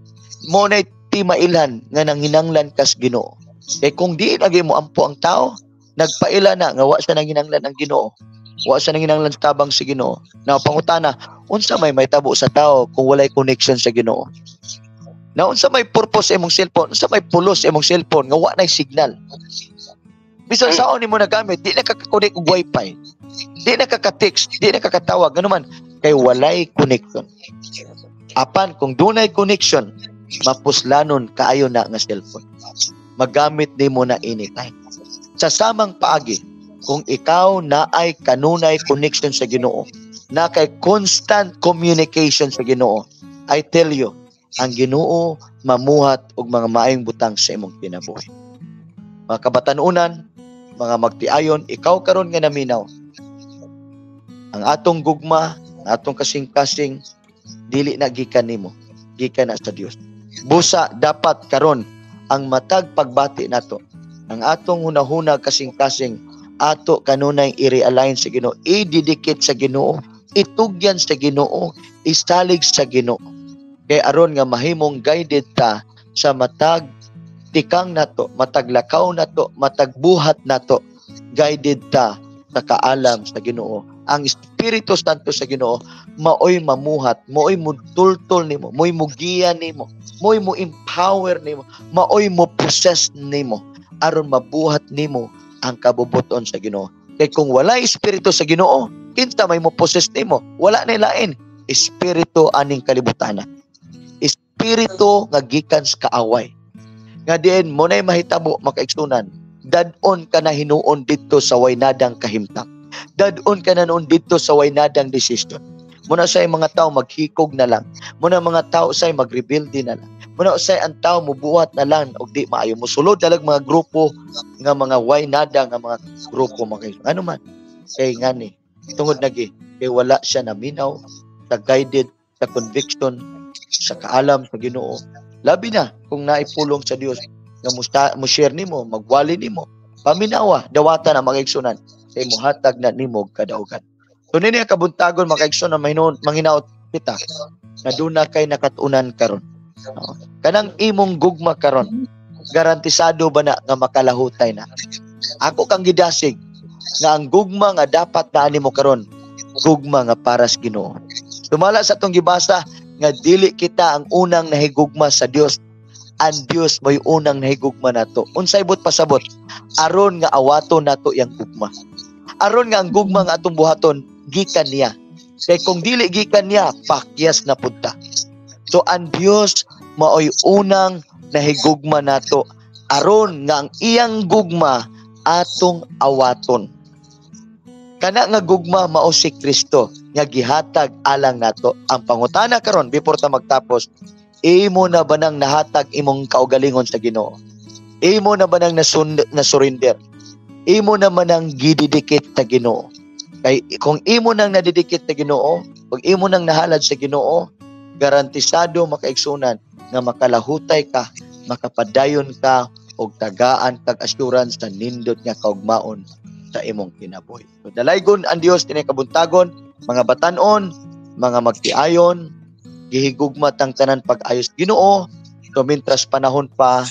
mo na timailhan nga nanghinanglan kas Ginoo. Kay kung di lagi mo ampo ang tao, nagpaila na nga wa siya nanghinanglan ang Ginoo. Wa siya nanghinanglan sa tabang si Ginoo. Na pangutana, unsa may mahitabo sa tao kung walay connection sa Ginoo? Na unsa may purpose imong cellphone? Unsa may pulos imong cellphone nga wa nay signal? Bisan saon nimo nagamit, di na ka-connect og wifi. Di na ka-text, di na ka katawag, ngano man kay walay connection. Apan kung dunay connection, mapuslanon kaayo na nga cellphone. Magamit nimo na anytime. Sa samang paagi, kung ikaw na ay kanunay connection sa Ginoo, na kay constant communication sa Ginoo, I tell you, ang Ginoo mamuhat og mga maayong butang sa imong kinabuhi. Mga kabatanunan, mga magtiayon, ikaw karon nga naminaw. Ang atong gugma, ang atong kasing-kasing, dili na gikan nimo, gikan na sa Dios. Busa dapat karon Ang matag pagbati nato, ang atong hunahuna kasing-kasing ato kanunay i-realign sa Ginoo, i-dedicate sa Ginoo, itugyan sa Ginoo, isalig sa Ginoo. Kay aron nga mahimong guided ta sa matag tikang nato, matag lakaw nato, matag buhat nato, guided ta sa kaalam sa Ginoo. Ang Espiritu Santo sa Ginoo maoy mamuhat, maoy mutultol nimo, maoy mugiya nimo, maoy mo empower nimo, maoy mo possess nimo aron mabuhat nimo ang kabubuton sa Ginoo. Kay kung wala espiritu sa Ginoo, kinsa may mo possess nimo? Wala na lain. Espiritu aning kalibutana. Espiritu nga gikan sa kaaway. Nga diin mo nay mahitabo, makaigsunan, dad-on ka na hinuon didto sa waynadang kahimtang. Dad-on ka na noon didto sa waynadang decision. Muna say mga tao maghikog na lang. Muna mga tao say magrebelde na lang. Muna say ang tao mubuhat na lang og di maayo. Musulod na lang mga grupo nga mga waynada nga mga grupo, mga ano man. Kay ngani, tungod nagi kay wala siya naminaw sa guided, sa conviction, sa kaalam sa Ginoo. Labi na kung naipulong sa Dios nga mo share nimo, magwali nimo, paminawa, dawata na, mga igsunan, kay muhatag na nimo kadaugan. So nini ang kabuntagon, mga igsunan, manghinaot kita na duna kay nakatunan karon. No? Kanang imong gugma karon, garantisado ba na nga makalahutay na? Ako kang gidasig nga ang gugma nga dapat na nimo karon, gugma nga para sa Ginoo. Sumala sa atong gibasa nga dili kita ang unang nahigugma sa Dios, ang Dios mo'y unang nahigugma nato. Unsay but pasabot? Aron nga awaton nato yang gugma. Aron nga ang gugma nga atong buhaton gikan niya. Kay kung dili gikan niya, pakyas na pud ta. So ang Dios maoy unang nahigugma nato aron nga ang iyang gugma atong awaton. Kana nga gugma mao si Kristo nga gihatag alang nato. Ang pangutana karon before ta magtapos, imo na ba nang nahatag imong kaugalingon sa Ginoo? Imo na ba nang nasurrender? Imo na man nang gididikit sa Ginoo? Kay kung imo nang nadidikit sa Ginoo, kung imo nang nahalad sa Ginoo, garantisado, makaigsunan, nga makalahutay ka, makapadayon ka og tagaan kag assurance sa nindot nga kaugmaon sa imong kinabuhi. So dalaygon ang Dios dinhi kabuntagon, mga batanon, mga magtiayon, gihigugma tang tanan pag-ayos Ginoo. So mintras panahon pa,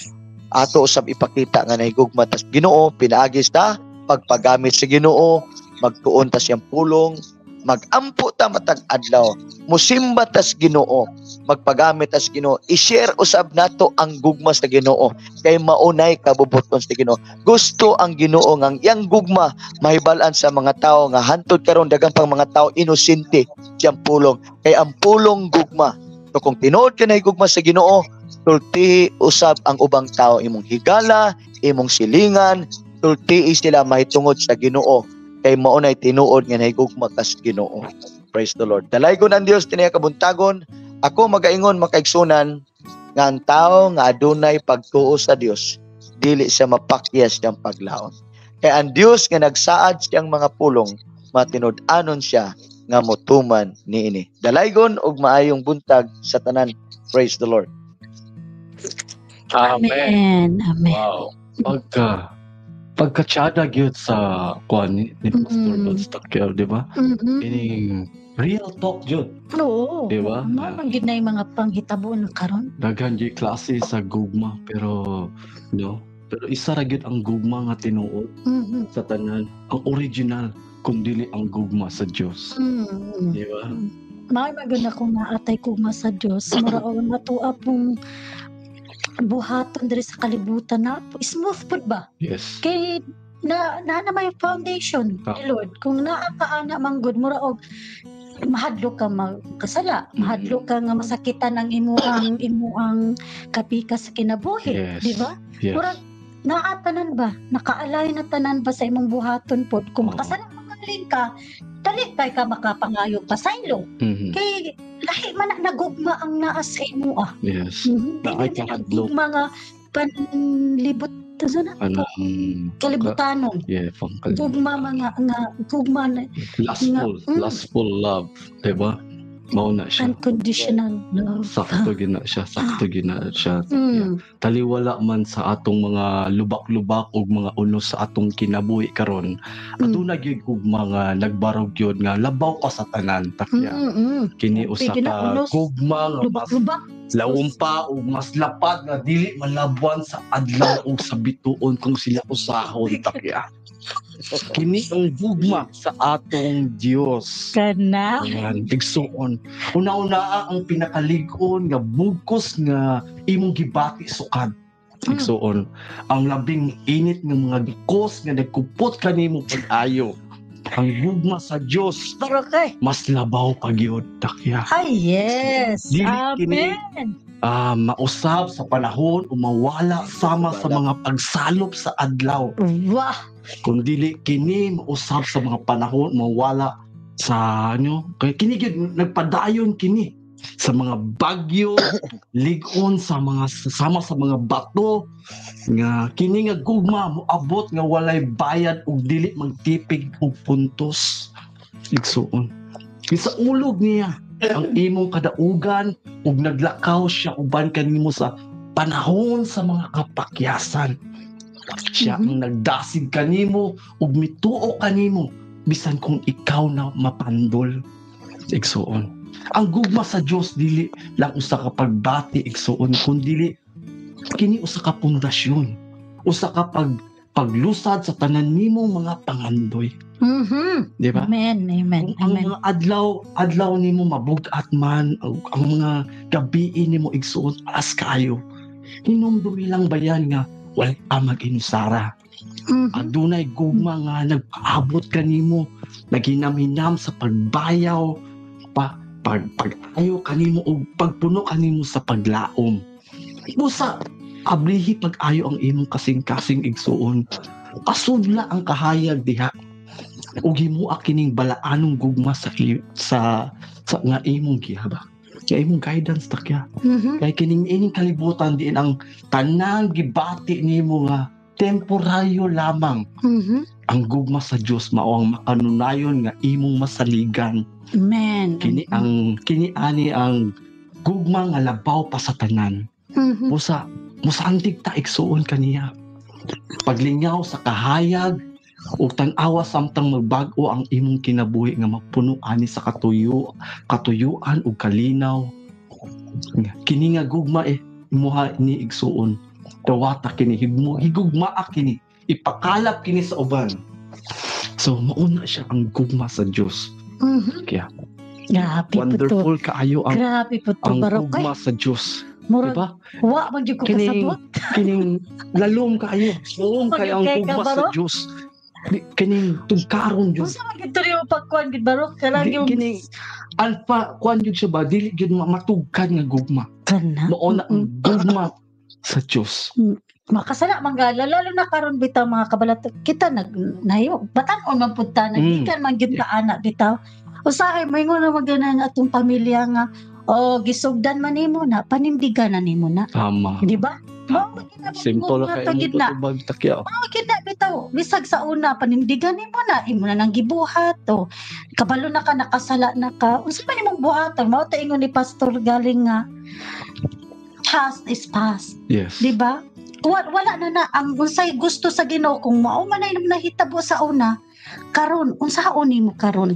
ato usab ipakita nga nahigugma tas Ginoo pinaagi sa pagpagamit sa Ginoo, magtuon ta siyang pulong, magampo ta matag adlaw, musimba tas Ginoo, magpagamit tas Ginoo, i-share usab nato ang gugma sa Ginoo kay maunay kabubuton sa Ginoo. Gusto ang Ginoo nga ang iyang gugma mahibal-an sa mga tao nga hantod karon daghang pang mga tao inosente siyang pulong, kay ang pulong gugma. So kung tinuod ka na gugma sa Ginoo, sultihi usab ang ubang tao, imong higala, imong silingan, sultihi sila mahitungod sa Ginoo kay maunay tinuod nga nahigugma kas Ginoo. Praise the Lord. Dalaygon ang Dios tinaya kabuntagon. Ako magaingon, makaigsunan, nga ang tao nga adunay pagtuo sa Dios, dili siya mapakyas siyang paglaon. Kay ang Dios nga nagsaad siyang mga pulong, matinud-anon siya nga motuman niini. Dalaygon og maayong buntag sa tanan. Praise the Lord. Amen. Amen. Amen. Wow. Pagkatsada gyud sa kuan ni Pastor Buds Takyao, di ba? Ining real talk gyud. Oo. Di ba? Mao man gyud na yung mga panghitabo na karon. Daghan gyud klase sa gugma, pero no, pero isa ra gyud ang gugma nga tinuod sa tanan, ang original kung dili ang gugma sa Dios. Di ba? Mao man gyud ako naatay gugma sa Dios, mura og natua pong buhaton diri sa kalibutan na smooth pud ba? Yes. Kay na na may foundation ni Lord. Kung naa ka ana man gud, mura og mahadlok ka magkasala, mahadlok ka nga masakitan ang imuang kapika sa kinabuhi, di ba? Yes. Murag naa tanan ba, nakaalay na tanan ba sa imong buhaton pod. Kung makasala magaling ka, dali kay ka makapangayog pasaylo. Kay lahi man na nagugma ang naa sa imoa. Yes. Naay kahadlok. Gugma nga panlibot na kalibutanon. Yeah, pangkalibutan. Gugma mga nga gugma na lustful, lustful love, di ba? Mao na siya. Unconditional love. Sakto gina siya, sakto gina siya. Taliwala man sa atong mga lubak-lubak ug mga unos sa atong kinabuhi karon. Aduna gyud og mga nagbarog gyud nga labaw pa sa tanan, takya. Kini usa ka gugma nga mas Lubak-lubak. lawom pa ug mas lapad nga dili malabwan sa adlaw ug sa bituon kung sila usahon, takya. Kini ang gugma sa atong Dios. Kana. Ayan, igsuon. Una-una ang pinakalig-on nga bugkos nga imong gibati sukad. Igsuon. Ang labing init nga mga gikos nga nagkupot kanimo pag-ayo. Ang gugma sa Dios Pero kay. mas labaw pa gyud, takya. Ay, yes. Dili kini Amen. Mausab sa panahon o mawala sama sa mga pagsalop sa adlaw. Wah. Kung dili kini mausab sa mga panahon, mawala sa ano, kay kini gyud nagpadayon kini sa mga bagyo, lig-on sa mga sama sa mga bato nga kini nga gugma moabot nga walay bayad ug dili magtipig og puntos. Igsuon. Sa ulog niya ang imong kadaugan ug naglakaw siya uban kanimo sa panahon sa mga kapakyasan. Siya ang nagdasig kanimo ug mituo kanimo bisan kung ikaw na mapandol. Igsuon. Ang gugma sa Dios dili lang usa ka pagbati, igsuon, kun dili kini usa ka pundasyon, usa ka paglusad sa tanan nimo mga pangandoy. Di ba? Amen, amen, Kung ang amen. mga adlaw nimo mabug-at man, ang mga gabii nimo, igsuon, alas kaayo. Hinumdumi lang ba yan nga wala ka mag-inusara. Adunay gugma nga nagpaabot kanimo, naghinam-hinam sa pagbayaw, pag-ayo kanimo o pagpuno kanimo sa paglaom. Busa, ablihi pag-ayo ang imong kasing-kasing, igsuon. Pasudla ang kahayag diha. Ug himua kining balaanong gugma sa sa sa nga imong gihaba. Nga imong guidance, takya. Kay kining ining kalibutan diin ang tanang gibati nimo nga temporaryo lamang. Ang gugma sa Dios mao ang makanunayon nga imong masaligan. Amen. Kini ang kini ani ang gugma nga labaw pa sa tanan. Busa musandig ta, igsuon, kaniya. Paglingaw sa kahayag ug tan-awa samtang magbag-o ang imong kinabuhi nga mapuno ani sa katuyuan ug kalinaw. Kini nga gugma imuha ni, igsuon. Dawata kini, higugmaa kini, ipakalap kini sa uban. So mauna siya ang gugma sa Dios. Kaya Grabe po to. wonderful kaayo ang Grabe po to ang barok kay. gugma sa Dios. Murag Diba? wa man jud ko kasabot. Kining lalom kaayo. Lalom kaayo ang Kay gugma sa kabaro? Dios. Kining tugkaron jud. Unsa man gid to yung pagkuan gid barok kanang yung Kining alpha kuan jud siya ba, dili jud matugkad nga gugma. Kana. Mao na ang gugma sa Dios. Makasala man gala lalo na karon bitaw mga kabalat kita nag nayo batan-on man pud ta nagikan man gyud ta ana bitaw usahay moingon na man ang atong pamilya nga oh gisugdan man nimo na, panindigan na nimo na. Tama. Di ba? Mao man gyud na Simple gugma kay ta imong gyud na. patubag, takya. Mao gyud na bitaw bisag sa una panindigan nimo na, imo na nang gibuhat o kabalo na ka nakasala na ka, unsa man imong buhaton? Mao ta ingon ni Pastor galing nga past is past. Di ba? Wala na na ang unsay gusto sa Ginoo kung mao man ay nahitabo sa una karon, unsaon nimo karon?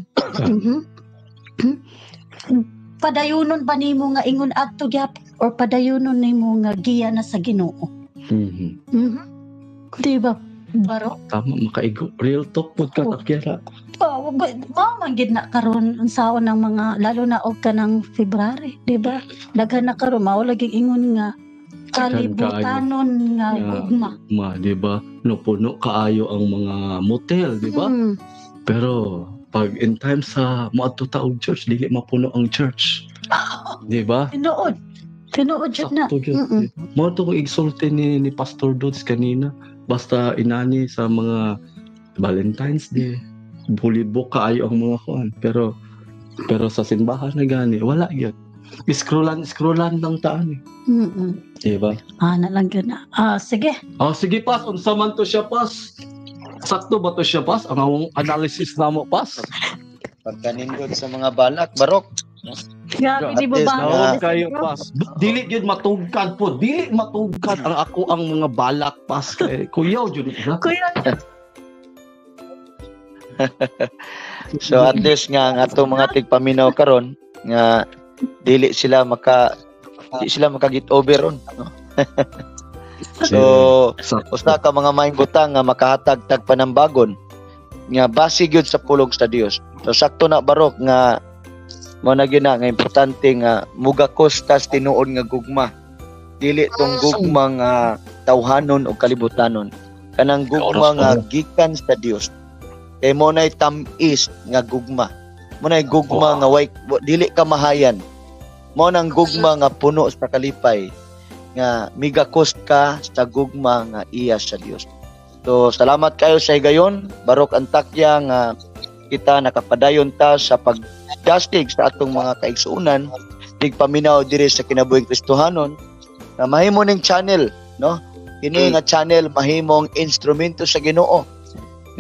Padayunon ba nimo nga ingon adto gyapon or padayunon nimo nga giya na sa Ginoo? Di ba? Baro? Tama, makaigo. Real talk pud ka, Oh. takya. Oh, mao man gid na karon unsaon ng mga lalo na og kanang February, di ba? Daghan na karon mao lagi ingon nga kalibutanon nga gugma. Ma, di ba? No, puno kaayo ang mga motel, di ba? Pero pag in time sa moadto ta og church, dili mapuno ang church. Di ba? Tinuod. Tinuod jud na. Sakto gyud. Mao to kong igsulti ni Pastor Dudes kanina. Basta inani sa mga Valentine's Day, bulibok kaayo ang mga kuan. Pero pero sa simbahan na gani, wala gyud. Scrollan, scrollan lang taan eh. Di ba? Ah, na lang gyud na. Ah, sige. Oh, sige pas, unsa man to siya, pas? Sakto ba to siya, pas? Ang among analysis namo, pas? Pagkanindot sa mga balak, barok. Grabe di ba ba? Kayo pas. Dili gyud matugkad po. Dili matugkad ang ako ang mga balak pas kay kuyaw jud ito. Kuya. So at least nga ang atong mga tigpaminaw karon nga dili sila maka get over ron, no? So usa ka mga maayong butang nga makahatag tag panambagon nga base gyud sa pulong sa Dios. So sakto na Barok nga mao na gyud na nga importante nga mugakos tas tinuod nga gugma. Dili tong gugma nga tawhanon o kalibutanon. Kanang gugma nga gikan sa Dios. Kay mo nay tam-is nga gugma. Mo nay gugma nga way dili ka mahayan. Mo nang gugma nga puno sa kalipay nga migakos ka sa gugma nga iya sa Dios. So salamat kayo sa higayon, Barok Antakya, nga kita nakapadayon ta sa pagdasig sa atong mga kaigsuonan tigpaminaw diri sa Kinabuhing Kristohanon na mahimo ning channel, no? Kini nga channel mahimong instrumento sa Ginoo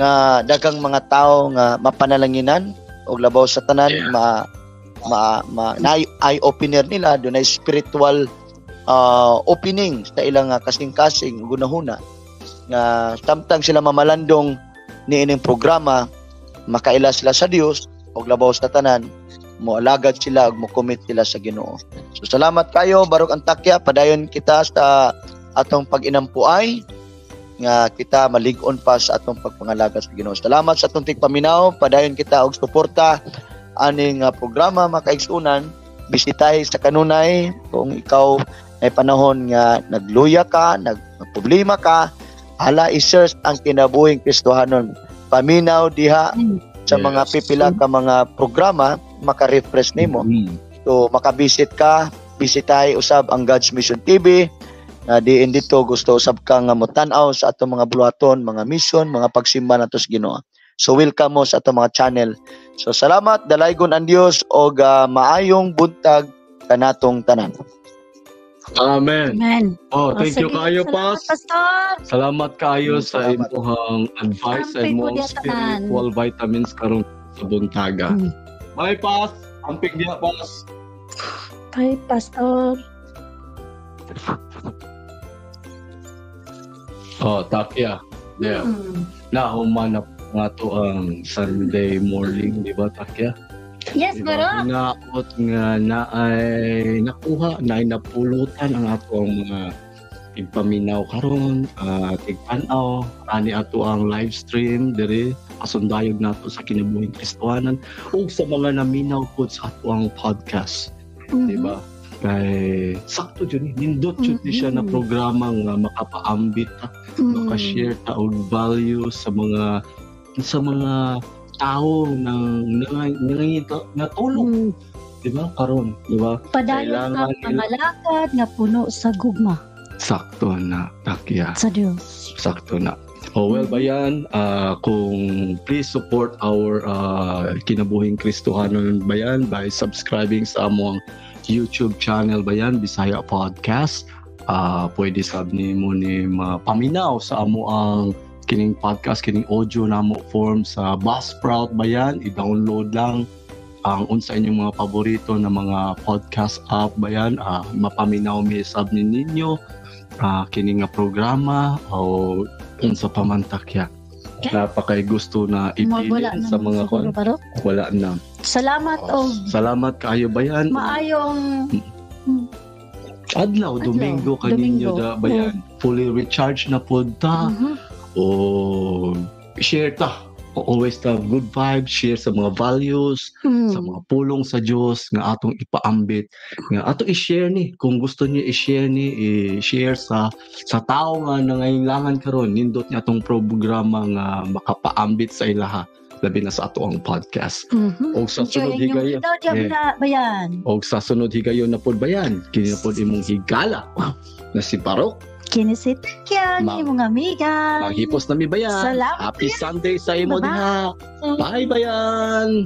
nga daghang mga tawo nga mapanalanginan og labaw sa tanan ma ma eye opener nila, dunay spiritual opening sa ilang kasing-kasing gunahuna nga samtang sila mamalandong niining programa, makaila sila sa Dios og labaw sa tanan moalagad sila ug mo-commit sila sa Ginoo. So salamat kayo Barok Antakya, padayon kita sa atong pag-inampuay nga kita malig-on pa sa atong pagpangalagad sa Ginoo. Salamat sa atong tigpaminaw, padayon kita og suporta aning programa mga kaigsuonan. Bisitahi sa kanunay kung ikaw ay panahon nga nagluya ka, nagproblema ka, hala i-search ang Kinabuhing Kristohanon. Paminaw diha sa mga pipila ka mga programa, maka-refresh nimo. So makabisit ka, bisitahi usab ang God's Mission TV. Na diin dito gusto usab ka nga motan-aw sa atong mga buluhaton, mga mission, mga pagsimba nato sa Ginoo. So welcome mo sa atong mga channel. So salamat, dalaygon ang Dios og maayong buntag kanatong tanan. Amen. Amen. Oh, thank you kayo, Pas. Pastor. Salamat kayo sa imong advice sa imong spiritual vitamins karong sa buntaga. Bye, Pas. Amping diha, Pas. Bye, Pastor. Oh, Takya. Yeah. Nahuman na nga to ang Sunday morning, di ba, Takya? Yes, diba? Barok. Naot nga na ay nakuha, na ay napulutan ang ato ang mga tigpaminaw karon, tigpan-aw, ani ato ang live stream diri pasundayog nato sa Kinabuhing Kristohanan ug sa mga naminaw pud sa ato ang podcast, di ba? Kay sakto jud ni, nindot jud ni siya na programa nga makapaambit ta, maka-share ta og value sa mga tao nang natulog, di ba? Karon, di ba? Padayon ka pangalakad nga puno sa gugma. Sakto na, Takya. Sa Dios. Sakto na. Oh, well, bayan, kung please support our Kinabuhing Kristohanon bayan by subscribing sa among YouTube channel bayan, Bisaya Podcast. Pwede sab nimo ni mapaminaw sa amo ang kining podcast, kining audio namo form sa Buzzsprout bayan. I-download lang ang unsa inyong mga paborito na mga podcast app bayan. Mapaminaw mi sab ni ninyo kini nga programa o unsa pa man takya. Napakay gusto na ipili sa mga kon. Wala na. Salamat og salamat kaayo bayan. Maayong adlaw, Domingo kaninyo da bayan. Fully recharged na pod ta. O share ta. Always ta good vibes, share sa mga values, sa mga pulong sa Dios nga atong ipaambit, nga atong i-share ni. Kung gusto niyo i-share ni, i-share sa tao nga nangailangan karon, nindot ni atong programa nga makapaambit sa ilaha, labi na sa ato ang podcast. Og sa sunod higayon, og sa sunod higayon na pod bayan, kini na pod imong higala na si Barok. Kini si Takya, imong amiga. Maghipos na mi bayan. Salamat. Happy Sunday sa imo diha. Bye bayan.